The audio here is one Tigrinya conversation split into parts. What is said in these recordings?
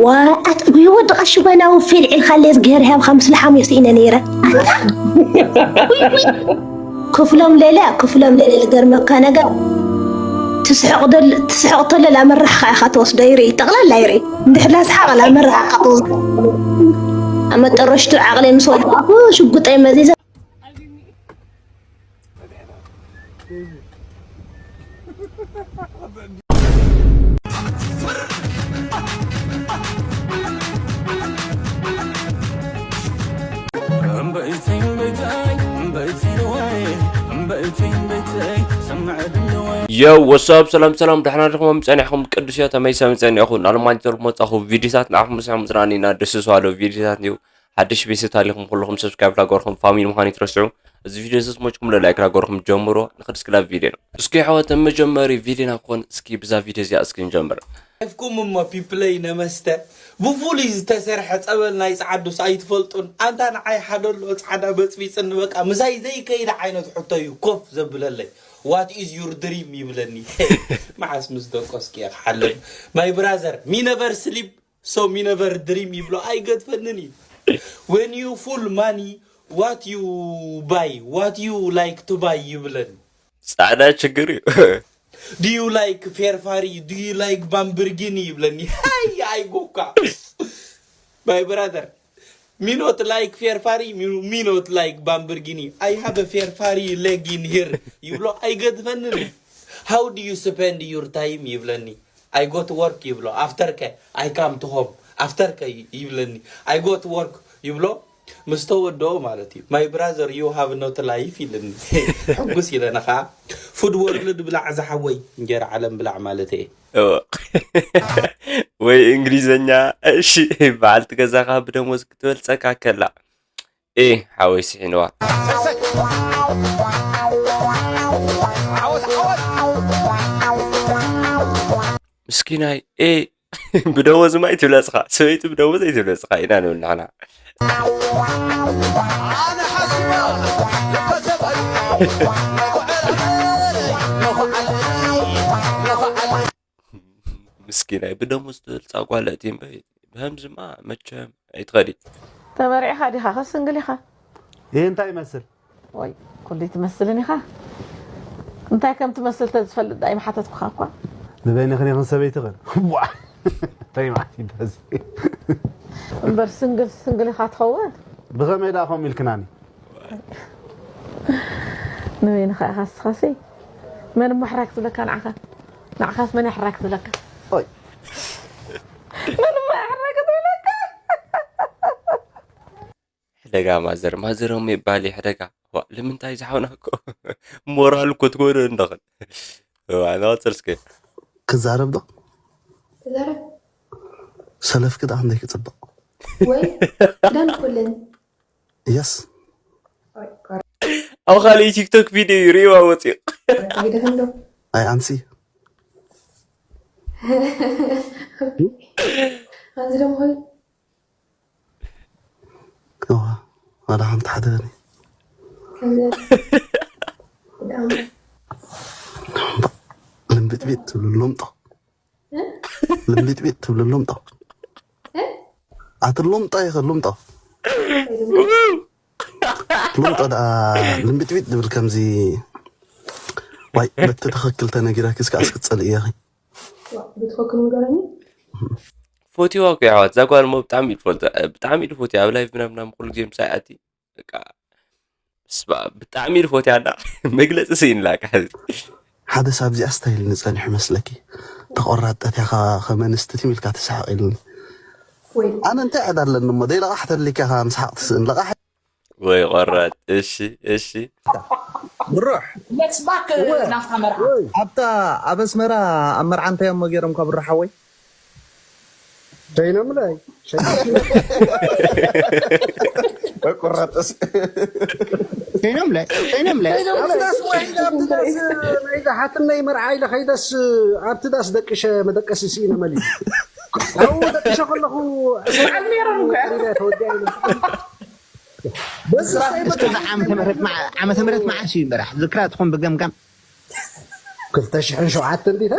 ዋኣት ጉይ ወዲ ቀሽበናዊ ፊል ዒልካ ሌዝ ገር ሃብካ ምስ ልሓም የስኢነ ነይረ። ክፍሎም ሌለ ክፍሎም ሌለ ልገርመካ ነገር ትስሕቕ ደል ትስሕቕ ተለ ላመራሕካ ኢኻ ትወስዶ ይርኢ ጠቕላላ ይርኢ እንድሕላ ስሓቕ ላመራሕካ ትወስዶ። ኣብ መጠረሽቱ ዓቕለይ ምስ ወዳእኩ ሽጉጠይ መዚዘ። Yo, what's up? ሰላም ሰላም፣ ደሕና ዲኹም? ጸኒሕኩም ቅዱስ እዮ፣ ተመይሰ ምጸኒኹ። ናሉ ማኒተር መጻኹ ቪዲዮታት ንዓኹም ምስያ ምጽናኒ ኢና ደስ ዝዋሎ ቪዲዮታት እዩ። ሓድሽ ቤተሰብ ታሊኹም ኩልኹም ሰብስክራይብ ላገርኩም ፋሚሊ ምዃን ይትረስዑ። እዚ ቪዲዮ እዚ ዝመችኩም ለላይክ ላገርኩም ጀምሮ። ንኽድ እስኪ ላብ ቪዲዮ ነው። እስኪ ኣሕዋት መጀመሪ ቪዲዮና ክኾን እስኪ ብዛ ቪዲዮ እዚኣ እስኪ ንጀምር። ኬፍኩም እሞ ፒፕለይ ነመስተ ብፉሉይ ዝተሰርሐ ጸበል ናይ ጸዓዱስ ኣይትፈልጡን ኣንታ ንዓይ ሓደ ኣሎ ጻዕዳ በጽቢጽኒ በቃ ምሳይ ዘይከይድ ዓይነት ሕቶ እዩ ኮፍ ዘብለለይ what is your dream ይብለኒ መዓስ ምስ ደቆስኪ እየ ክሓልም my brother me never sleep so me never dream ይብሎ ኣይገድፈንን እዩ when you full money what you buy what you like to buy ይብለኒ ጻዕዳ ችግር እዩ Do you like Ferrari? Do you like Lamborghini? ይብለኒ ሃይ ኣይጎካ my brother me not like Ferrari me not like Lamborghini I have a Ferrari leg in here ይብሎ ኣይገድፈንን How do you spend your time ይብለኒ I go to work ይብሎ after ከ I come to home after ከ ይብለኒ I go to work ይብሎ ምስ ተወደኦ ማለት እዩ my brother you have not life ኢልኒ ሕጉስ ኢለ ንኻ food world ብላዕ ዝሓወይ እንጀራ ዓለም ብላዕ ማለት እየ ወይ እንግሊዘኛ እሺ በዓልቲ ገዛኻ ብደሞዝ ክትበልፀካ ከላ ኤ ሓወይ ስሒንዋ ምስኪናይ ኤ ብደሞዝ ማይ ትብለፅኻ ሰበይቲ ብደሞዝ ኣይትብለፅኻ ኢና ንብል ንሕና ምስኪናይ ብደሞዝ ትበልፃ ጓል እቲ እምበይ ብከምዝማ መቸም ኣይትኸዲ ተመሪዕኻ ዲኻ ከ ስንግል ኢኻ ይህ እንታይ ይመስል ወይ ኩሉ ትመስልን ኢኻ እንታይ ከም ትመስል ተዝፈልጥ ዳይ ምሓተትኩኻ እኳ ንበይንኽን ይኽን ሰበይቲ ኽን ዋ ተይማት ይዳዚ እምበር ስንግል ስንግል ኢኻ ትኸውን ብኸመይ ደኣ ከምኡ ኢልክናኒ ንበይንኻ ኢኻ ስኻሲ መን እሞ ሕራይ ክትብለካ ንዓኻ ንዓኻስ መን ሕራይ ክትብለካ ኦይ መን እሞ ሕራይ ክትብለካ ሕደጋ ማዘር ማዘሮም ይባል ሕደጋ ዋ ልምንታይ ዝሓውና እኮ ሞራል እኮ ትጎዶ እንደኽን ዋ ንቐፅል እስከ ክዛረብ ዶ ተዛረብ ሰለፍኪ ደኣ ክንደይ ክፅብቕ ወይ ክዳን እኮ ኣለኒ የስ ኣብ ካልእ ቲክቶክ ቪድዮ ይርእዋ ወፂቕ ይደኽም ዶ ኣይ ኣንሲ ከምዚ ደሞ ኾይ እዋ ዋላ ሓንቲ ሓደበኒ ከምዚ ደሞ ልምቢጥቢጥ ትብሉ ሎምጦ ልምቢጥቢጥ ትብሉ ሎምጦ ኣቲ ሎምጦ ይኸ ሎምጦ ሎምጦ ደኣ ልምቢጥቢጥ ዝብል ከምዚ ዋይ በቲ ትኽክል ተነጊረኪ እስከ ኣስክትጸልእ እየኺ ብትኽክል ንገረኒ ፎቲዋ እኮ የሕዋት እዛ ጓል እሞ ብጣዕሚ እዩ ዝፈልጦ ብጣዕሚ እዩ ዝፎትያ ኣብ ላይፍ ምናምን ምናምን ኩሉ ግዜ ምሳይ ኣቲ በቃ ስማ ብጣዕሚ እዩ ዝፎትያ እና መግለፂ ስኢንላ ካሕዚ ሓደ ሰብ እዚኣ ስታይል ንፀኒሑ መስለኪ ተቆራጠት ያኻ ከመንስትት ኢልካ ትስሓቅ ኢልኒ ኣነ እንታይ ዕዳ ኣለኒ እሞ ደይ ለቃሕ ተሊካ ካ ምስሓቅ ትስእን ለቃሕ ወይ ቆራጥ እሺ እሺ ብሩሕ Let's back ናፍታ መርዓ ኣብታ ኣብ ኣስመራ ኣብ መርዓ እንታይ እሞ ገይሮም ካብ ብሩሕ ሓወይ ሸይኖምለይ ቁረጥስ ሸይኖምለይ ሸይኖምለይ ናይዛ ሓትነይ መርዓ ኢለ ከይደስ ኣብቲ ዳስ ደቅሸ መደቀሲ ስኢነ መሊ ኣብኡ ደቅሸ ከለኹ በዓል ሜሮን እኮ እያ። ተወዲኣ ኢለ በዚ ዓመተ ምህረት መዓስ እዩ በራሕ ዝክራ ትኹን ብገምጋም ክልተ ሽሕን ሸውዓተ እንዲታ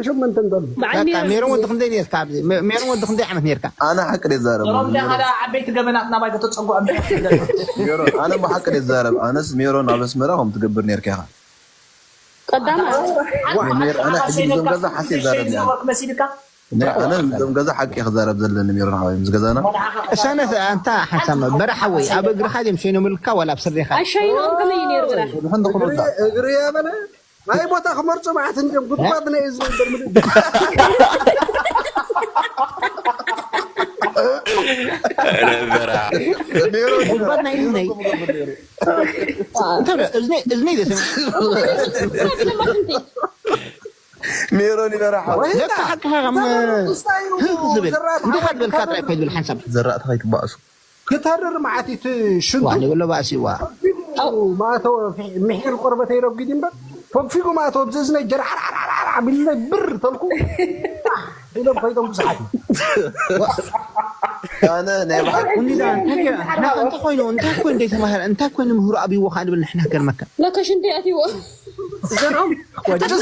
ሸመንተ እንተሉ። በዓል በቃ ሜሮን ሜሮን ወዲ ክንደይ ነርካ? ኣብዚ ሜ- ሜሮን ወዲ ክንደይ ዓመት ነርካ? ኣነ ሓቂ ደዛረብ ሮም ዳኸዳ ዓበይቲ ገበናት ናባይ ከተፀጉ ኣብ ሜሮን ኣነ ብሓቂ ደዛረብ። ኣነስ ሜሮን ኣብ ኣስመራ ከም ትገብር ነርካ ኢኻ። ቀዳማ ሜር ኣነ ሕጂ ብዞም ገዛ ሓሲ ይዛረብ እያ። መሲልካ ናይ ኣነ ብዞም ገዛ ሓቂ ክዛረብ ዘለኒ ሜሮን ሓወይ ምስ ገዛና። እሳነት ኣንታ ሓሳብ በረሓ ወይ ኣብ እግርኻ ድም ሸይኖምልካ ዋላ ኣብ ስሪኻ? ኣሸይኖም ከመይ እዩ ነይሩ በረሓ? ብሕንዲ ክመልካ። እግሪ እግሪ ያበለ ናይ ቦታ ክመርፁ ማለት እንዲም ጉድጓድ ናይ እዝኒ እምበር ምልእ ነበራ ጉድጓድ ናይ እዝነይ እንተ እዝነይ እዝነይ ደስ ሜሮን ይበራሓ ነካ ሓቅኻ ከም ህግ ዝብል እንዲኻ ዝበልካ ጥራይ ኮይኑብል ሓንሳብ ዘራእቲ ከይትባእሱ ክተርር መዓት እቲ ሽንቱ ዋኒ ብሎ ባእሲ ዋ ማእተወ ምሒር ቆርበተይ ረጒድ እምበር ፈግፊጉ ማእተወ ብዚ እዝነይ ጀርዓርዓርዓር ቢለይ ብር ተልኩ ኢሎም ከይዶም ብዙሓት እዩ ኣነ ናይ ባሓቂ እንዲዳ እንታይ ገይራ ናኸ እንታይ ኮይኑ እንታይ ኮይኑ ዘይተማሃረ እንታይ ኮይኑ ምህሩ ኣብይዎ ከዓ ንብል ንሕና ገርመካ ለካ ሽንቲ ኣትይዎ ዘርኦም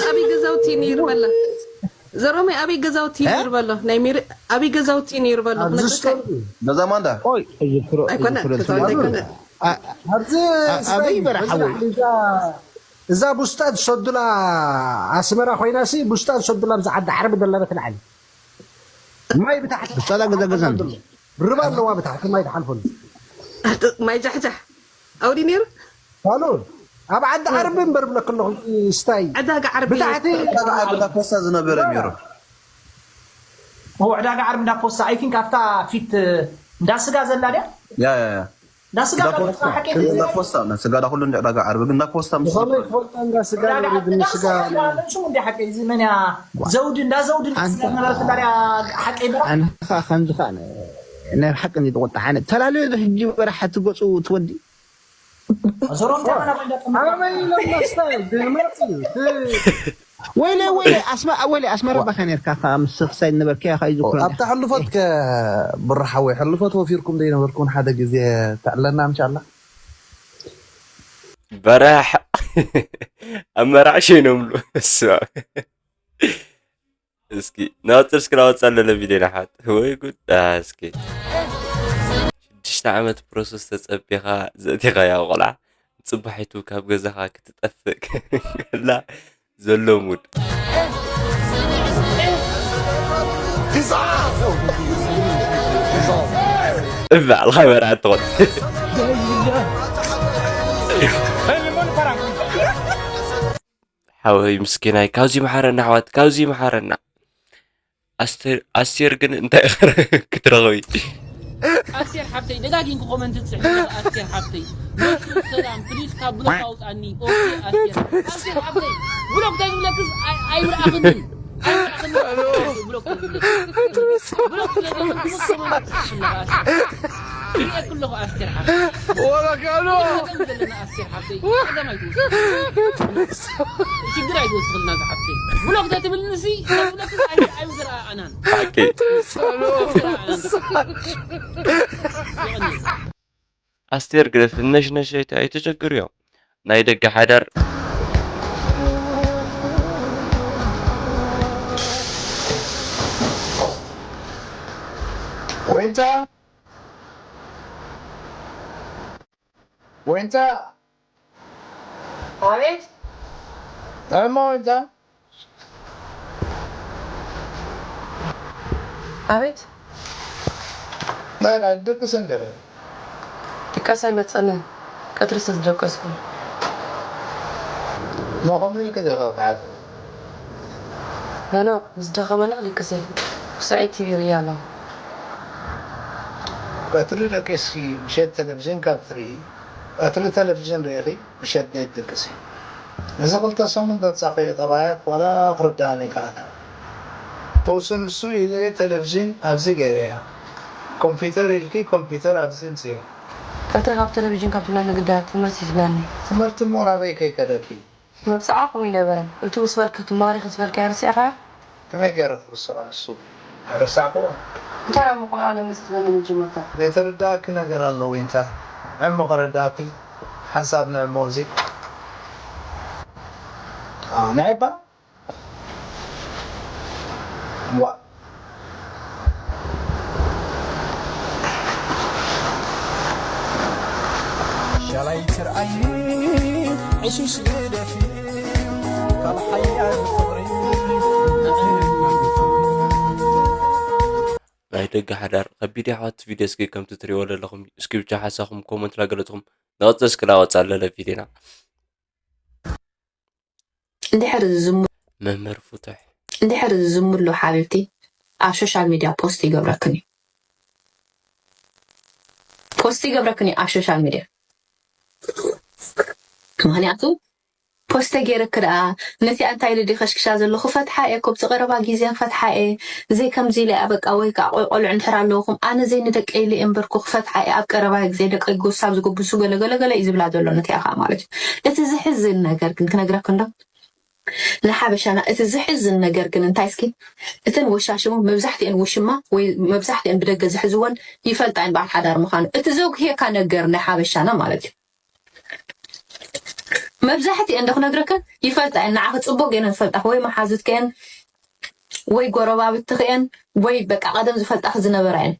ኣበይ ገዛውቲ ነይሩ በላ ዘርኦም ኣበይ ገዛውቲ ነይሩ በሎ ናይ ሚሪ ኣበይ ገዛውቲ ነይሩ በሎ ክነግረካ ገዛ ማንዳ ኦይ እዝክሮ ኣይኮነ እዝክሮ ገዛውቲ ኣይኮነ ኣብዚ ኣበይ በረሓ ወይ እዛ ቡስጣ ዝሰዱላ ኣስመራ ኮይና ሲ ቡስጣ ዝሰዱላ ኣብዚ ዓዲ ዓርቢ ደላ በቲ ላዕሊ ማይ ብታሕቲ ብስጣላ ገዛ ገዛን ርባ ኣለዋ ብታሕቲ ማይ ትሓልፈሉ ማይ ጃሕጃሕ ኣውዲ ነይሩ ካሉ ኣብ ዓዲ ዓርቢ እምበር ብለክ ኣለኹ ስታይ ዕዳጋ ዓርቢ ብታሕቲ ዕዳጋ ዓርቢ እንዳ ፖስታ ዝነበረ ሜሮ ኦ ዕዳጋ ዓርቢ እንዳ ፖስታ ኣይ ቲንክ ኣብታ ፊት እንዳ ስጋ ዘላ ድያ ያ ያ ያ እንዳ ስጋ እንዳ ፖስታ ሓቂ እንዳ ፖስታ እንዳ ስጋ ዳ ኩሉ እንዳ ዕዳጋ ዓርቢ ግን እንዳ ፖስታ ምስ ብኸመይ ክፈልጣ እንዳ ስጋ ዕዳጋ ወሪድ ዕዳጋ ንስጋ ስጋ ሽሙ እንዲ ሓቂ እዚ መን እያ ዘውዲ እንዳ ዘውዲ እንዳ ስጋ ዝነበረት እንዳ ድያ ሓቂ ይበራ ኣነ ከዓ ከምዚ ከዓ ናይ ሓቂ እንዲ ተቆጣ ሓነ ተላለዮ ዶ ሕጂ በረሓ ትገፁ ትወዲ ዞሮም ዳና ባይዳ ጠመቃ ኣበይ ኢሎም መስታይ ድመፅ እዩ ወይለ ወይለ ኣስመ ወይለ ኣስመራ ባኻ ነርካ ከ ምስ ክሳይ ነበርካ ኢኻ ይዝክሮ ኣብታ ሕሉፈት ከ ብርሓወይ ሕሉፈት ወፊርኩም ዘይነበርኩም ሓደ ግዜ ተዕለና እንሻላ በራሕ ኣብ መራሕ ሸይኖምሉ እሱ እስኪ ናወፅር እስኪ ናወፃ ኣለለ ቪድዮ ናሓት ወይ ጉድ እስኪ ሽዱሽተ ዓመት ፕሮሰስ ተፀቢኻ ዘእቲኻያ ቆልዓ ፅባሒቱ ካብ ገዛኻ ክትጠፍእ ከላ ዘሎ ሙድ እባዕልኻ በርዓ ትኾን ሓወይ ምስኪናይ ካብዚ መሓረና ኣሕዋት ካብዚ መሓረና ኣስቴር ኣስቴር ግን እንታይ ክትረኽቢ ኣስቴር ሓፍተይ ደጋጊምኩ ኮመንት ትፅሕፍ ኣለኹ ኣስቴር ሓፍተይ መሱ ሰላም ፕሊስ ካብ ብሎክ ኣውፅኣኒ ኦኬ ኣስቴር ኣስቴር ሓፍተይ ብሎክ እንታይ ዝብለክስ ኣይ- ኣይብልኣኽንን ኣይብልኣኽንን ብሎክ እንታይ ዝብለክስ ብሎክ ስለ ዘይብልክስ ኮመንት ትፅሕፍ ኣለኹ ኣስቴር ሪኤክ ኣለኹ ኣስቴር ሓፍተይ ወረጋሎ ዘለና ኣስቴር ሓፍተይ ቀደም ኣይትወስድ ችግር ኣይትወስድልና ዝሓፍተይ ብሎክ ተትብልንሲ ተብለክስ ኣይብልኣኽንን ኣናን ሓቂ ኣስቴር ግደፍ ነሽነሸይቲ ኣይተቸግርዮ ናይ ደገ ሓዳር ወይንታ ወይንታ ኣቤት እሞ ወይንታ ኣቤት ናይ ናይ ድቅስ እንደ ድቃስ ኣይመፀንን ቀትሪ ስለ ዝደቀስኩ ሞ ከምኡ ኢልክ ዲኻ ትሓት ሄኖክ ዝደኸመና ክድቅስ እየ ክስዒ ቲቪ ይሪኢ ኣለኹ ቀትሪ ደቂስኪ ምሸት ቴሌቪዥን ካብ ትርኢ ቀትሪ ቴሌቪዥን ርኢኺ ምሸት ቤት ድቅሲ እዚ ክልተ ሰሙን ዘምጻእኽዮ ጠባያት ዋላ ክርድኣኒ ኣይከኣለን። ፈውሲ ንሱ ኢለ ቴለቭዥን ኣብዚ ገይረያ። ኮምፒተር ኢልኪ ኮምፒተር ኣብዚ ምጽኢ። ቀትሪ ካብ ቴለቭዥን ካብ ትብለኒ ግዳ ትምህርቲ ትብለኒ። ትምህርቲ እሞ ናበይ ከይከደኪ? ምብጻዓ ከምኡ ኣይነበረን። እቱ ምስ በልካ ትማሃር ኢኺ ዝበልካዮ ረሲዕካዮ? ከመይ ገይረ ክርስቶስ ንሱ ኣይረሳዕክዎን። እንታይ ደኣ ምዃኑ ኣነ ምስ ትብለኒ መጀመርታ? ዘይተረድኣኪ ነገር ኣሎ ዊንታ። ንዕሙ ከረድኣኪ ሓንሳብ ንዕሙ እዚ። ኣነ እባ ዋ ሻላይ ትርኣይ ዕሽሽ ግደፊ ካብ ሓያል ፍቕሪ ናይ ደገ ሓዳር ከቢድ ኣሕዋት ቪድዮ እስኪ ከምቲ ትሪእዎ ዘለኹም እስኪ ብቻ ሓሳኹም ኮመንት ላገለጽኹም ንቐጽል እስኪ ላወጻ ኣለለ ቪድዮና እንድሕር ዝዝሙ መምህር ፍቱሕ እንድሕር ዝዝሙ ኣሎ ሓቢብቲ ኣብ ሶሻል ሚድያ ፖስት ይገብረክን እዩ ፖስት ይገብረክን እዩ ኣብ ሶሻል ሚድያ ምክንያቱ ፖስተ ገይረክ ደኣ ነቲኣ እንታይ ኢለ ድየ ከሽክሻ ዘለኹ ፈትሓ እየ ኮብቲ ቀረባ ግዜ ፈትሓ እየ ዘይከምዚ ኢለ እያ በቃ ወይ ከዓ ቆይ ቆልዑ እንድሕር ኣለውኹም ኣነ ዘይንደቀይ ኢለ እየ እምበርኩ ክፈትሓ እየ ኣብ ቀረባ ግዜ ደቀይ ጎሳብ ዝጉብሱ ገለገለገለ እዩ ዝብላ ዘሎ ነቲኣ ከዓ ማለት እዩ እቲ ዝሕዝን ነገር ግን ክነግረክ እንዶ ንሓበሻና እቲ ዝሕዝን ነገር ግን እንታይ እስኪ እተን ወሻሽሙ መብዛሕትኤን ውሽማ ወይ መብዛሕትኤን ብደገ ዝሕዝወን ይፈልጣ እየን በዓል ሓዳር ምዃኑ እቲ ዘጉህየካ ነገር ናይ ሓበሻና ማለት እዩ መብዛሕትኤን ዶ ክነግረክን ይፈልጣ እየን ንዓኺ ፅቡቅ ገይረን ዝፈልጣ ወይ መሓዙትክኤን ወይ ጎረባብትክኤን ወይ በቃ ቀደም ዝፈልጣ ዝነበራ እየን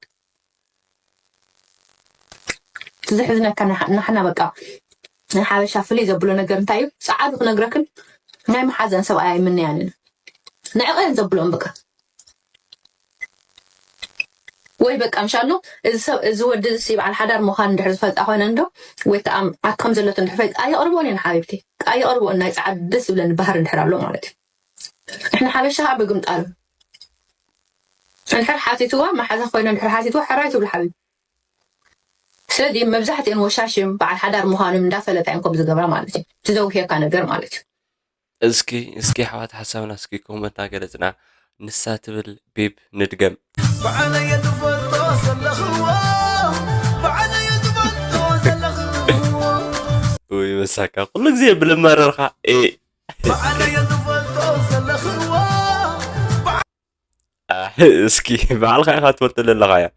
ዝሕዝነካ ንሕና በቃ ናይ ሓበሻ ፍልይ ዘብሎ ነገር እንታይ እዩ ፀዓዱ ክነግረክን ናይ መሓዘን ሰብኣይ ኣይምነያንን ንዕቀን ዘብሎም በቃ ወይ በቃ ምሻሉ እዚ ሰብ እዚ ወዲ እዚ በዓል ሓዳር ምዃን እንድሕር ዝፈልጣ ኮይነ እንዶ ወይ ከዓ ዓክ ከም ዘለቶ እንድሕር ፈሊጣ ኣየቕርቦን እየን ሓቢብቲ ኣየቕርቦን ናይ ፀዓዱ ደስ ዝብለኒ ባህር እንድሕር ኣሎ ማለት እዩ ንሕና ሓበሻ ከዓ ብግምጣሉ እንድሕር ሓቲትዋ መሓዛ ኮይነ እንድሕር ሓቲትዋ ሕራይ ትብሉ ሓቢብ ስለዚ መብዛሕትኤን ወሻሽም በዓል ሓዳር ምዃኖም እንዳፈለጣ እዮም ከም ዝገብራ ማለት እዩ ዝዘውህየካ ነገር ማለት እዩ እስኪ እስኪ ኣሕዋት ሓሳብና እስኪ ኮመንት ኣገለፅና ንሳ ትብል ቤብ ንድገም ባዕለየ ትፈልጦ ዘለኽዎ ባዕለየ ትፈልጦ ዘለኽዎ ውይ መሳካ ኩሉ ግዜ ብለማረርካ ኤ ባዕለየ ትፈልጦ ዘለኽዎ እስኪ ባዕልካ ኢካ ትፈልጦ ዘለካ እያ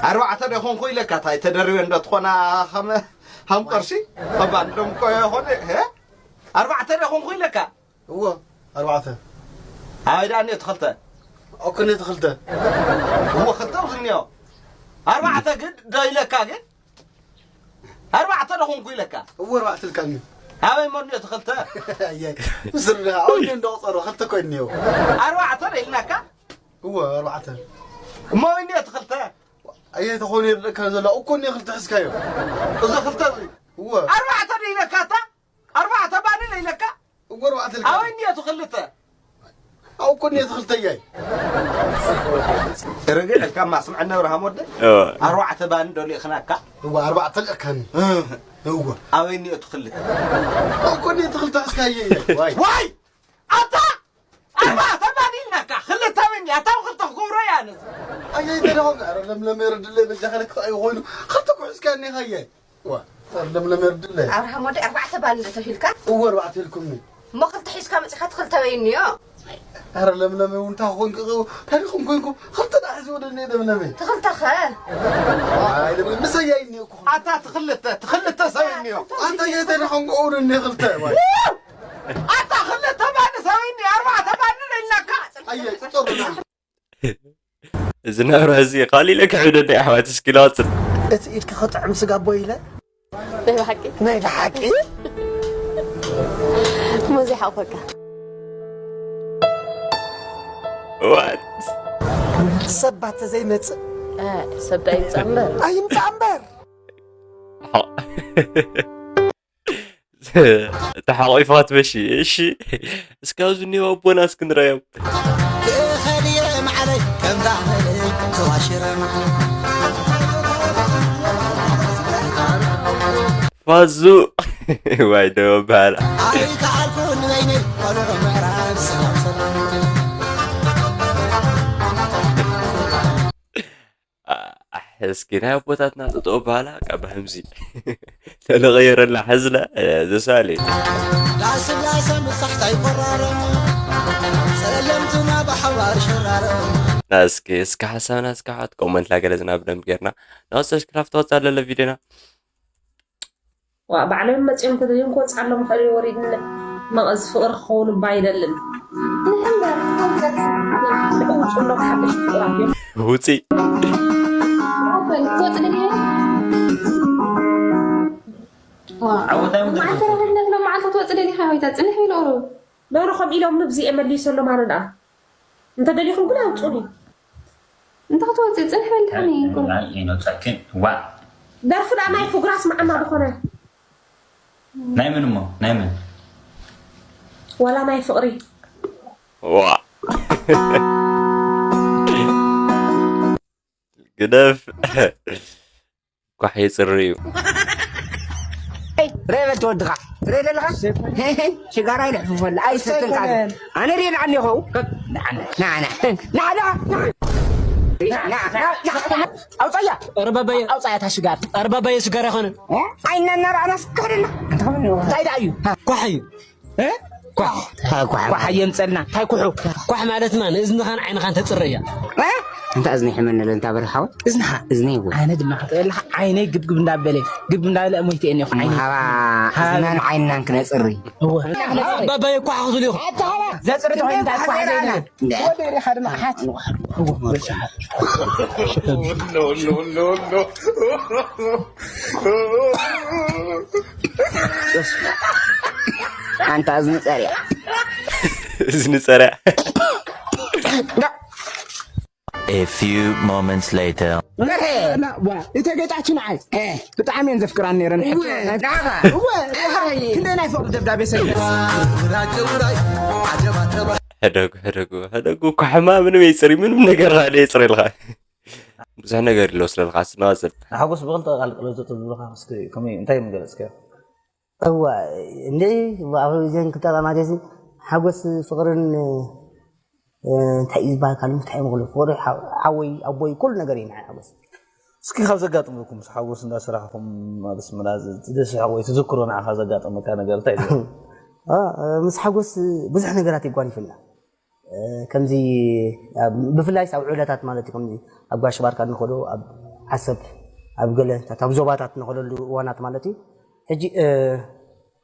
ኣርባዕተ ዶ ኮንኩ ኢለካ ታይ ተደርበ እንዶ ትኾና ከም ከም ቅርሲ ከባድ እንደም ኮ ይኾነ ሀ ኣርባዕተ ዶ ኮንኩ ኢለካ እዎ ኣርባዕተ ኣበይ ደኣ እኒኦ ትኽልተ ኦክኒ ትኽልተ እዎ ክልተ ኣብዚ እኒኦ ኣርባዕተ ግን ዶ ኢለካ ግን ኣርባዕተ ዶ ኮንኩ ኢለካ እዎ ኣርባዕተ ኢልካኒ ኣበይ እሞ እኒኦ ትኽልተ ኣየ ምስር ኣውዲ እንዶ ቆጸሮ ክልተ ኮይኒ እዎ ኣርባዕተ ዶ ኢልናካ እዎ ኣርባዕተ እሞ እኒኦ ትኽልተ ኣየ ተኾኑ ይርደካ ዘሎ እኮ እኒኦ ክልተ ሕዝካዮ እዚ ክልተ እዚ እዎ ኣርባዕተ ዶ ኢለካ እታ ኣርባዕተ ባኒ ዶ ኢለካ እዎ ኣርባዕተ ኢልካ ኣበይ እኒኦ ትኽልተ ኣው እኮ እኒኦ ትኽልተ እያይ ርግእ ኢልካ ማስምዐኒ ኣብርሃም ወደ ኣርባዕተ ባኒ ዶ ልእኽናካ እዎ ኣርባዕተ ልእካኒ እዎ ኣበይ እኒኦ ትኽልተ ኣው እኮ እኒኦ ትኽልተ ሕዝካዮ እያይ ዋይ ዋይ ኣታ ኣርባዕተ ባኒ ኢልናካ ክልተ በኒ ኣታ ክልተ ክገብሮ እያ ነዚ ኣየይ ተደሆን ኧረ ለምለም የርድለይ በጃ ከለክ ኣይኾይኑ ክልተ ኩሕዝካ እኒኻ እያይ ዋ ኧረ ለምለም የርድለይ ኣብርሃም ወዲ ኣርባዕተ ባኒ ዶ ተሂልካ እዎ ኣርባዕተ ኢልኩምኒ እሞ ክልተ ሒዝካ መፂኻ ትኽልተ በይ እኒኦ ኧረ ለምለመ እውን እንታይ ኮንክ ታሪኹም ኮንኩም ክልተ ዳ ሕዚ ወደ እኒኦ ለምለመ ትኽልተኸ ኣይ ለምለም ምሰይ ኣይኒኦኩ ኣታ ትኽልተ ትኽልተ ሰብ እኒኦ ኣንተ የተደኾንኩ እውን እኒኦ ክልተ ዋይ ኣታ ክልተ ባኒ ሰብ እኒ ኣርባዕተ ባኒ ኢልናካ ኣየ ቁጠሩና እዚ ናብራ እዚ ካሊለ ክሕደኒ ኣሕዋት እስኪ ላወፅን እቲ ኢድካ ክጥዕም ስጋ ኣቦ ኢለ ናይ ብሓቂ ናይ ብሓቂ ሞዚ ሓቑፈካ ዋት ሰባት ተዘይመፅእ ሰብ ዳ ይምፃእ እምበር ኣይምፃእ እምበር ተሓቂፋት በሺ እሺ እስካብ ዝኒኦ ኣቦና እስክንረዮም ክኸድየ ማዕለይ ከምዛ መለይ ተዋሽረ ፋዙ ዋይ ደበባላ ኣይከኣልኩ ንበይነይ ቆልዑ ምዕራብ ሰላም ሰላም እስኪ ናይ ኣቦታትና ጥጦ ባላ ካብ ሃምዚ ተለቀየረላ ሕዝለ ዘሳሌ ዳስላሰ ምሳሕታይ ቆራረም ጸለምትና ብሓባር ሸራረም እስኪ እስኪ ሓሳብና እስኪ ሓት ኮመንት ላገለጽና ብደንብ ጌርና ናብ ሰብስክራይብ ተወጻ ለለ ቪዲዮና ዋ ባዕሎም መፅዮም ተደልዮም ክወፅኣሎም ክእል ወሪድለ መቐዝ ፍቕሪ ክኸውን እባ ኣይደልን ንሕምበር ውፅእ ክትወፅእ ደሊኻ? ዓወት ኣይወፅእን። መዓልቲ ረኸብነት ሎም መዓልቲ ክትወፅእ ደሊኻ ወይ ጽንሕ ኢሉ ቁሩብ? ኖኖ፣ ከምኡ ኢሎም ንብዚ እየ መሊሰሎም ኣነ ደኣ። እንተ ደሊኹም ግን ኣውጹኒ። እንተ ክትወፅእ ጽንሕ በል ድሓን እየ ቁሩብ። ኣይነውፀክን። ዋ። ደርፊ ደኣ ናይ ፍጉራስ መዓና ዝኾነ። ናይ ምን እሞ? ናይ ምን? ዋላ ናይ ፍቕሪ። ዋ። ግደፍ። ኳሕ የፅሪ እዩ። ሬበል ተወድኻ ትርኢ ዘለኻ ሽጋራ ይልሕፍፈላ ኣይሰትን ካለ ኣነ ሪኤ ንዓኒ ይኸው ኣውፀያ ኧረ ባባየ ኣውፀያ እታ ሽጋር ኧረ ባባየ ሽጋር ኣይኮነን ዓይና እናረኣና ስካሕደና እንታይ ደኣ እዩ ኳሕ እዩ ኳሕ ኳሕ የምፀልና እንታይ ኩሑ ኳሕ ማለት ማ ንእዝንኻን ዓይንኻን ተፅረ እያ እንታይ እዝኒ ሕመነለ እንታ በርሓወ እዝንኻ እዝኒ ይወ ኣነ ድማ ክትበልኻ ዓይነይ ግብግብ እንዳበለ ግብ እንዳበለ ሞይተ እየ እኒኹ ዓይነይ ሃባ እዝናን ዓይንናን ክነፅሪ ባባየ ኳሕ ክትብል ኢኹ ዘፅሪ ተኮይኑ እንታይ ኳሕ ዘይና ወደ ሪኻ ድማ ሓት ኣንታ እዝኒ ፀሪያ እዝኒ ፀሪያ A few moments later. እተ ገጣችን ዓይ ብጣዕሚ እየን ዘፍቅራን ነይረን ክንደይ ናይ ፍቅሪ ደብዳቤ ሰ ሕደጉ ሕደጉ ሕደጉ እኮ ሕማ ምንም የፅሪ ምንም ነገር ካለ የፅሪ ኢልካ ብዙሕ ነገር ይለው ስለልካ ስናዋፅል ሓጎስ ብክልተ ቃል ቅለዞ ተዝብልካ እስኪ ከመይ እንታይ ምገለፅከዮ እዋ እንድዒ ኣብ እዘን ክልተ ቃል ማለት ሓጎስ ፍቅርን እንታይ እዩ ዝበሃል ካልእ እንታይ እዮም ክብሉ ፍቅሪ ሓወይ ኣቦይ ኩሉ ነገር እዩ ንዓይ ሓጎስ እስኪ ካብ ዘጋጥመኩም ምስ ሓጎስ እንዳሰራሕኩም ኣብ ኣስመራ እቲ ደስሕቕ ወይ ትዝክሮ ንዓኻ ዘጋጠመካ ነገር እንታይ እዩ? አ፣ ምስ ሓጎስ ብዙሕ ነገራት የጓኒፍና ከምዚ ኣብ- ብፍላይ ኣብ ዑደታት ማለት እዩ ከምዚ ኣብ ጋሽ ባርካ ንኸዶ ኣብ ዓሰብ ኣብ ገለ ኣብ ዞባታት ንኸደሉ እዋናት ማለት እዩ ሕጂ እ፣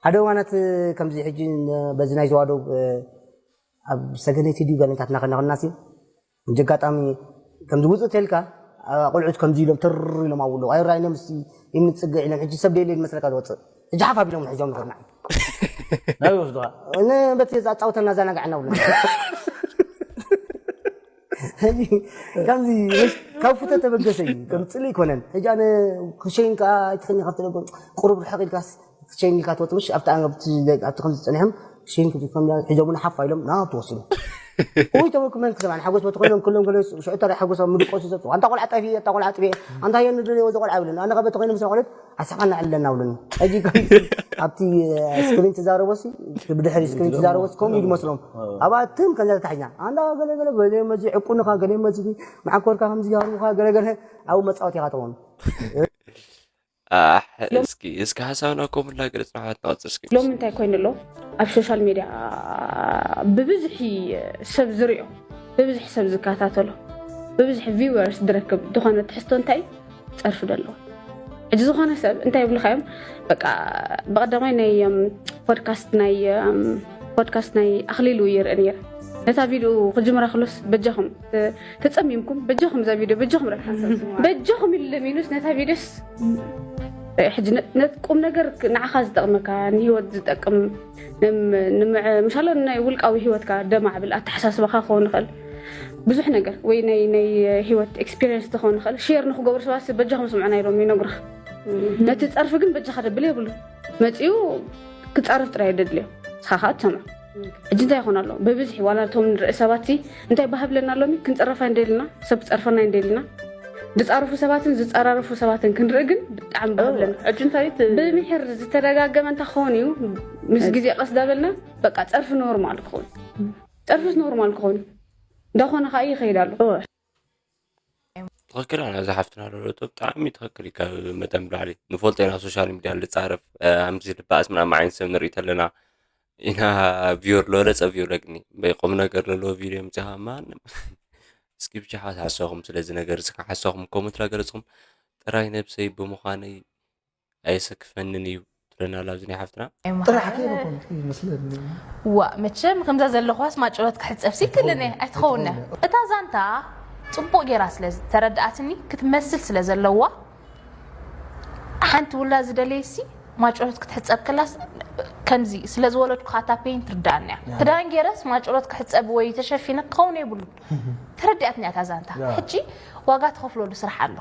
ሓደ እዋናት ከምዚ ሕጂ ን- በዚ ናይ ዘዋደው እ፣ ኣብ ሰገነይቲ ድዩ ገለታት እናኸናኸናሲ እንጂ ኣጋጣሚ ከምዚ ውፅእ ተልካ ኣቆልዑት ከምዚ ኢሎም ትር ኢሎም ኣብሉ ኣይራይነ ምስ ይምፅገ ኢሎም ሕጂ ሰብ ደየለ መስለካ ዝወፅእ ሕጂ ሓፍ ኣቢሎም ሒዞም ንኽርና ናበይ ወስዱኻ? በቲ ኣፃውተና ዘናጋዕና ብሎ ከምዚ ካብ ፍተ ተበገሰ እዩ ከም ፅልእ ይኮነን ሕጂ ኣነ ክሸይን ከዓ ኣይትኸኒ ካብቲ ደጎ ቁሩብ ርሕቕ ኢልካስ ክሸይን ኢልካ ትወፅእ ምሽ ኣብቲ ኣንገብቲ ኣብቲ ከምዚ ፀኒሖም ክሸይን ሒዞም ሓፍ ኢሎም ናብ ትወስዱ ወይ ተበኩመን ክሰማን ሓጎስ በቲ ኮይኖም ክሎም ገለ ሽዑ ተራ ሓጎስ ምድቆሱ ዘፅዋ ኣንታ ቆልዓ ጠፊ ኣታ ቆልዓ ጥፊ ኣንታ የንድልዮ እዚ ቆልዓ ይብልን ኣነ ከበቲ ኮይኖም ስራ ቆልዑት ኣሳፋና ኣለና ብሉኒ ሕጂ ከምዚ ኣብቲ ስክሪን ትዛረቦሲ ብድሕሪ ስክሪን ትዛረቦስ ከምኡ ይመስሎም ኣብኣትም ከምዛ ተታሒዝና ኣንዳ ገለገለ ገለ መዚ ዕቁንኻ ገለ መዚ መዓኮርካ ከምዚ ያሩኻ ገለገለ ኣብኡ መፃወት ኢኻ ትኾኑ ኣሕ፣ እስኪ እስኪ ሓሳብና ኮምላ ገለፅና ሓትና ቀፅል እስኪ ሎም እንታይ ኮይኑ ኣሎ ኣብ ሶሻል ሜድያ ብብዝሒ ሰብ ዝሪኦ ብብዝሒ ሰብ ዝከታተሎ ብብዝሒ ቪወርስ ዝረክብ ዝኾነ ትሕዝቶ እንታይ ፀርፊ ዶ ኣለዎ ሕጂ ዝኾነ ሰብ እንታይ ይብልካ እዮም በቃ ብቀዳማይ ናይ ፖድካስት ናይ ፖድካስት ናይ ኣኽሊሉ ይርኢ ነይረ ነታ ቪድዮ ክጅምራ ክሎስ በጃኹም ተፀሚምኩም በጃኹም እዛ ቪድዮ በጃኹም ረብሓ በጃኹም ኢሉ ለሚኑስ ነታ ቪድዮስ ሕጂ ቁም ነገር ንዓኻ ዝጠቕመካ ንህይወት ዝጠቅም ምሻሎ ናይ ውልቃዊ ህይወትካ ደማዕብል ኣተሓሳስባኻ ክኸውን ይኽእል ብዙሕ ነገር ወይ ናይ ናይ ህይወት ኤክስፒሪየንስ ዝኸውን ይኽእል ሼር ንክገብሩ ሰባት በጃኹም ስምዑና ኢሎም ይነግሩኻ ነቲ ፀርፊ ግን በጃኻ ደብል የብሉ መፅኡ ክፃረፍ ጥራይ ደድልዮ ንስኻ ከዓ ትሰምዖ ሕጂ እንታይ ይኾን ኣሎ ብብዝሒ ዋላ እቶም ንርኢ ሰባት እንታይ ባህብለና ኣሎሚ ክንፀረፋ እንደልና ሰብ ክፀርፈና እንደልና ዝፃረፉ ሰባትን ዝፀራረፉ ሰባትን ክንርኢ ግን ብጣዕሚ ባህብለና ሕጂ እንታይ ብምሕር ዝተደጋገመ እንተ ክኸውን እዩ ምስ ግዜ ቀስ ዳበልና በቃ ፀርፊ ኖርማል ክኸውን ፀርፊስ ኖርማል ክኸውን እንዳኾነ ከዓ ይኸይድ ኣሎ ትኽክል ኣነ እዚ ሓፍትና ለሎቶ ብጣዕሚ ትኽክል ካብ መጠን ብላዕሊ ንፈልጦ ኢና ሶሻል ሚድያ ልፃረፍ ኣምዚ ልባኣስ ምናምን ዓይነት ሰብ ንርኢ ተለና ኢና ቪዮር ለበለፀ ቪዮር ለግኒ በይ ቁም ነገር ለለዎ ቪድዮ ምፅኻ ማንም እስኪ ብቻ ሓሳኹም ስለዚ ነገር እዚ ሓሳኹም ኮመንት ላገለፅኹም ጥራይ ነብሰይ ብምዃነይ ኣየሰክፈንን እዩ ትብለና ኣላ ኣብዚ ናይ ሓፍትና። ጥራሕ ከይበኮንት ይመስለኒ። ዋ መቸም ከምዛ ዘለኳስ ማጨሎት ክሕፀብ ሲክልኒ ኣይትኸውን እያ። እታ ዛንታ ፅቡቅ ጌራ ስለ ዝተረድኣትኒ ክትመስል ስለ ዘለዋ ሓንቲ ውላ ዝደለየሲ ማጨሎት ክትሕፀብ ከላስ ከምዚ ስለ ዝወለድኩ ካታ ፔን ትርዳእኒ እያ። ክዳን ጌረስ ማጨሎት ክሕፀብ ወይ ተሸፊነ ክኸውን የብሉ። ተረዲኣትኒ እያ እታ ዛንታ። ሕጂ ዋጋ ትኸፍለሉ ስራሕ ኣሎ።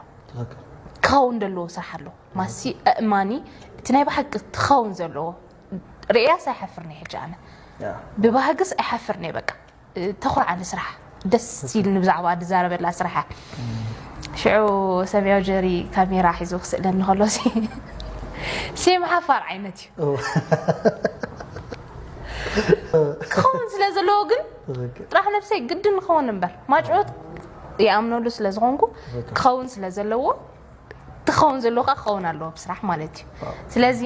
ክኸውን ዘለዎ ስራሕ ኣሎ። ማሲ ኣእማኒ እቲ ናይ ብሓቂ ትኸውን ዘለዎ ርእያስ ኣይሓፍርኒ ሕጂ ኣነ ብባህግስ ኣይሓፍርኒ በቃ ተኹርዓኒ ስራሕ ደስ ኢልኒ ብዛዕባ ዝዛረበላ ስራሓ። ሽዑ ሰማያዊ ጀሪ ካሜራ ሒዙ ክስእለኒ ከሎ ሲ ሲም ሓፋር ዓይነት እዩ። ክኸውን ስለ ዘለዎ ግን ጥራሕ ነብሰይ ግድን ክኸውን እምበር ማጭወት ይኣምነሉ ስለ ዝኾንኩ ክኸውን ስለ ዘለዎ ትኸውን ዘለዎ ከዓ ክኸውን ኣለዎ ብስራሕ ማለት እዩ። ስለዚ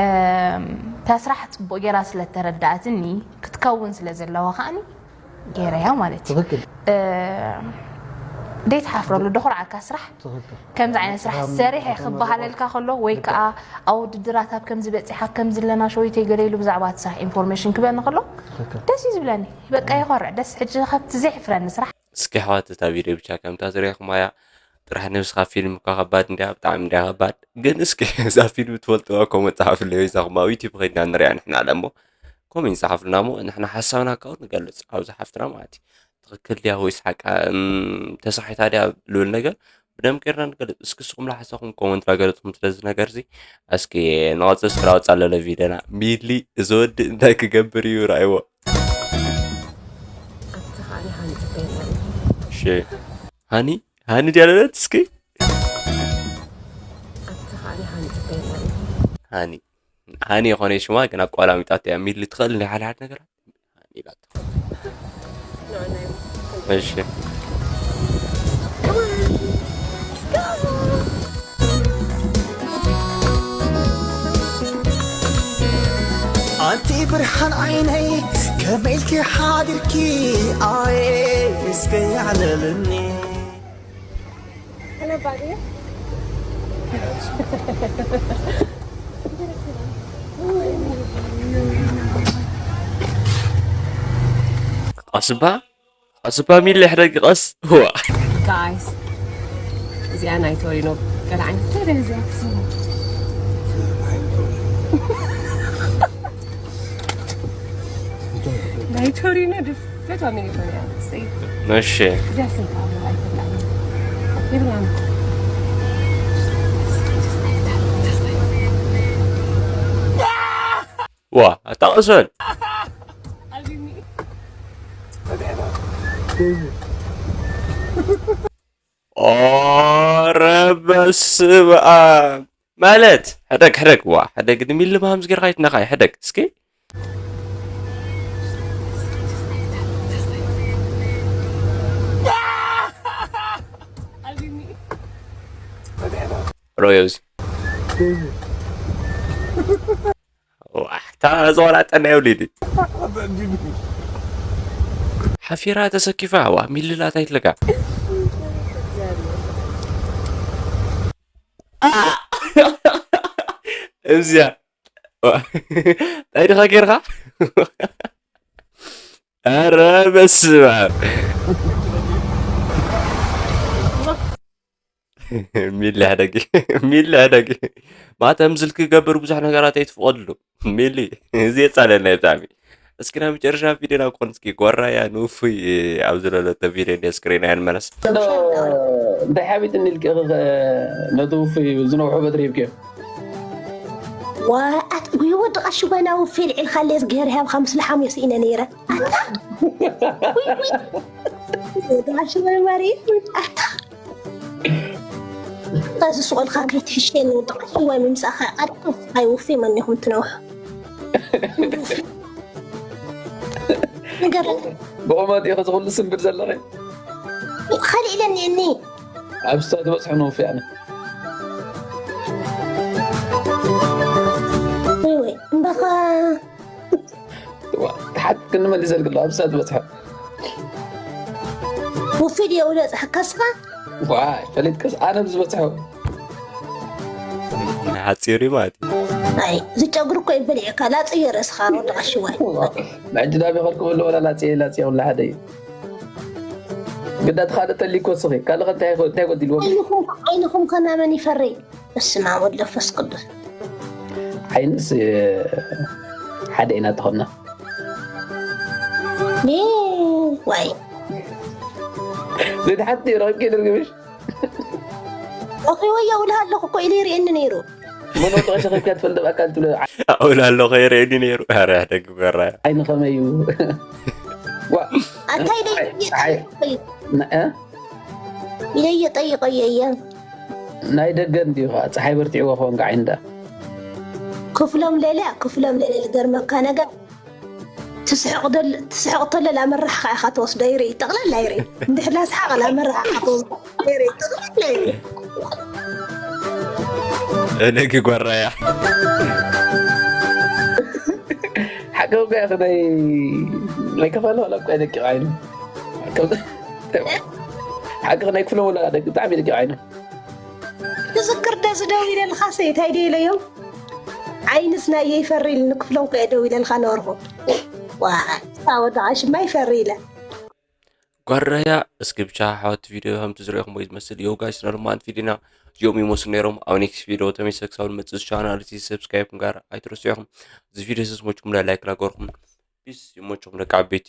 እታ ስራሕ ፅቡቅ ጌራ ስለተረዳእትኒ ክትከውን ስለ ዘለዋ ከዓኒ ገይረያ ማለት እዩ። ትኽክል። ዘይትሓፍረሉ ደኹርዓካ ስራሕ ትኽክል። ከምዚ ዓይነት ስራሕ ሰሪሐ ክበሃለልካ ከሎ ወይ ከዓ ኣብ ውድድራት ኣብ ከምዚ በፂሓ ኣብ ከምዚ ኣለና ሸዊተይ ገለ ኢሉ ብዛዕባ እቲ ስራሕ ኢንፎርሜሽን ክበኒ ከሎ ደስ እዩ ዝብለኒ። በቃ ይኮርዕ ደስ ሕጂ ካብቲ ዘይሕፍረኒ ስራሕ እስኪ ኣሕዋት እታ ቪድዮ ብቻ ከምታ ዝሪኢኹማያ ጥራሕ ነብስኻ ፊልም እኳ ከባድ እንድያ ብጣዕሚ እንድያ ከባድ ግን እስኪ እዛ ፊልም ትፈልጥዋ ኮመንት ፃሓፉለይ ወይ ዛኹም ኣብ ዩቲብ ኸይድና ንሪኣ ንሕና ኣለ እሞ ኮሜንት ፃሓፉልና እሞ ንሕና ሓሳብና ካብኡ ንገልፅ ኣብዚ ሓፍትና ማለት እዩ ትኽክል ድያ ወይስ ሓቃ ተሳሒታ ድያ ልብል ነገር ብደንብ ጌርና ንገልፅ እስኪ ንስኹም ላ ሓሳብኩም ኮመንት ላ ገለፅኩም ስለዚ ነገር እዚ እስኪ ንቐፅል እስኪ ላወፃ ለለ ቪድዮና ሚሊ እዚ ወዲ እንታይ ክገብር እዩ ረኣይዎ ኣቲ ኻሊ ሃንፂ ተይለኒ እሺ ሃኒ ሃኒ ድያ ለለት እስኪ ኣቲ ኻሊ ሃንፂ ተይለኒ ሃኒ ሃኒ የኾነ ሽማ ግን ኣቋላሚጣት እያ ሚሊ ትኽእል ናይ ሓድሓድ ነገራት ሃኒ ኢላቶ እሺ ኣንቲ ብርሃን ዓይነይ ከመይ ኢልኪ ሓዲርኪ ኣየ እስከ ያዕለልኒ ቀስባ ቀስባ ሚሊ ሕደጊ ቀስ ዋ ጋይስ እዚኣ ናይ ቶሪኖ ገለ ዓይነት እንታይ ደኣ እዚኣ ትስሙ ናይ ቶሪኖ ድፈት ዋ ሚሊ ቶሪያ እሺ እዚኣ ስንት ኣለ ኣይፈላም ይብላም ዋ ኣታ ቀስ በል ኦረ በስመ ኣብ ማለት ሕደግ ሕደግ ዋ ሕደግ ንሚሊ ማምዝ ጌርካ ይትነኻ ሕደግ እስኪ ሮዮዚ ዋሕታ ዝቆላጠና የብሉ ኢሉ ሓፊራ ተሰኪፋ ዋ ሚልላት ኣይትለካ እዚያ እንታይ ድኻ ጌርካ ኧረ በስመ ኣብ ሚሊ ሕደጊ ሚሊ ሕደጊ ማተም ዝልክ ገብር ብዙሕ ነገራት ኣይትፍቐድሉ ሚሊ እዚ የፃለና ብጣዕሚ እስኪ ናብ መጨረሻ ቪድዮ ናብ ኮን እስኪ ጓራያ ንውፉይ ኣብ ዝለለቶ ቪድዮ እንደ ስክሪን ኣያ ንመለስ እንታይ ሓቢጥኒ ኢልኪ ነቲ ውፉይ ዝነውሑ በትሪ ሂብክዮ ዋይ ኣትጉይ ወዲ ቃሽባና ውፊ ልዒልካለስ ገይረ ሃብካ ምስ ልሓሙ ስኢነ ነይረ ኣታ ውይ ውይ ወዲ ቃሽባይ ማሪ ኣታ እንታይ ዝስቆልካ ከይትሕሸኒ ወዲ ቃሽባይ ምምፃእካ ኣድቅፍ ኣይውፊ መኒኹም ትነውሑ ንገረኒ ብቑመት ኢኸ ዝኹሉ ስንብድ ዘለኸ ኸሊእለኒ እኒ ኣብ ስታ ዝበፅሑ ነውፊ ኣነ ወይ ወይ እምበኻ ተሓት ክንመልሰልክ ኣለዎ ኣብ ስታ ዝበፅሑ ውፊድ የውለ ፀሕከስኻ ዋይ ፈሊጥክስ ኣነ ብዝበፅሑ ንሓፂሩ ማለት እዩ ኣይ፣ እዚ ጨጉሪ እኮ ይበልዕካ፣ ላጽዮ ርእስኻ ወዲ ቀሽዋይ። ሕጂ ናብ ይኸድኩ ከሎ ወላ ላጽየ፣ ላጽየ ኩሉ ሓደ እዩ። ግዳ እቲ ካልእ ተሊኮ ስኺ፣ ካልእ ከ እንታይ ይኸ-፣ እንታይ ጎዲልዎ? ዓይንኹም፣ ዓይንኹም ከ ናመን ይፈሪ? በስመ ኣብ ወወልድ ወመንፈስ ቅዱስ። ዓይንስ፣ እ፣ ሓደ ኢና ተኾና። ሜ-፣ ዋይ። ንድሓት ረኺብኪ ድርግምሽ? ረኺበዮ እውልሃ ኣለኹ እኮ ኢሉ ይርእየኒ ነይሩ። መን ወዲ ቀሺ ረኺብኪ ትፈልጥ ብኣካል ትብሎ? ኣውላ ኣለኹ ይርእየኒ ነይሩ። ኧረ ደግ በራ። ዓይኒ ከመይ እዩ? ዋ፣ ኣታይ ደይ-፣ ኣይ፣ ና-፣ እ? ኢለየ ጠይቀዮ እየ። ናይ ደገ እንዲዩ ኸዓ፣ ፀሓይ በርቲዕዎ ኸውን ከዓ ዓይንዳ። ክፍሎም ለለ፣ ክፍሎም ለለ፣ ዝገርመካ ነገር፣ ትስሕቕ ደል-፣ ትስሕቕ ተሎ ላመራሕኻ ኢኻ ትወስዶ፣ ይርኢ፣ ጠቕላላ ይርኢ። እንድሕር ላስሓቐ ላመራሕኻ ትወስዶ፣ ይርኢ፣ ጠቕላላ ይርኢ። እነጊ ጓራያ። ሓቂ እኮ እያ፣ ናይ፣ ናይ ከፋለ ዋላ እኮ ደቂቕ ዓይኑ። ሓቂ ናይ ክፍሎም ወላ ደቂ-፣ ብጣዕሚ ደቂቕ ዓይኑ። ትዝክር ዶ ዝደው ኢለልካ ሰ እንታይ ደይለዮም? ዓይንስ ናየ ይፈሪ ኢልኒ ክፍሎም ከ ደው ኢለልካ ነበርኩ። ዋይ፣ ሳወዳ ሽማ ይፈሪ ኢለ። ጓራያ እስኪ ብቻ ሓወት ቪድዮ ከምቲ ዝረእኹም ወይ ዝመስል እዩ ጋይስ። ኖርማል ቪድዮና እዚኦም ይመስሉ ነይሮም። ኣብ ኔክስት ቪድዮ ተመልሰ ክሳብ ንመጽእ ቻናል እዚ ሰብስክራይብ ምግባር ኣይትረስዑ ኢኹም። እዚ ቪድዮ እዚ ዝመችኩም ላይክ ላገርኩም። ፒስ፣ ይመችኩም ደቂ ዓበይቲ።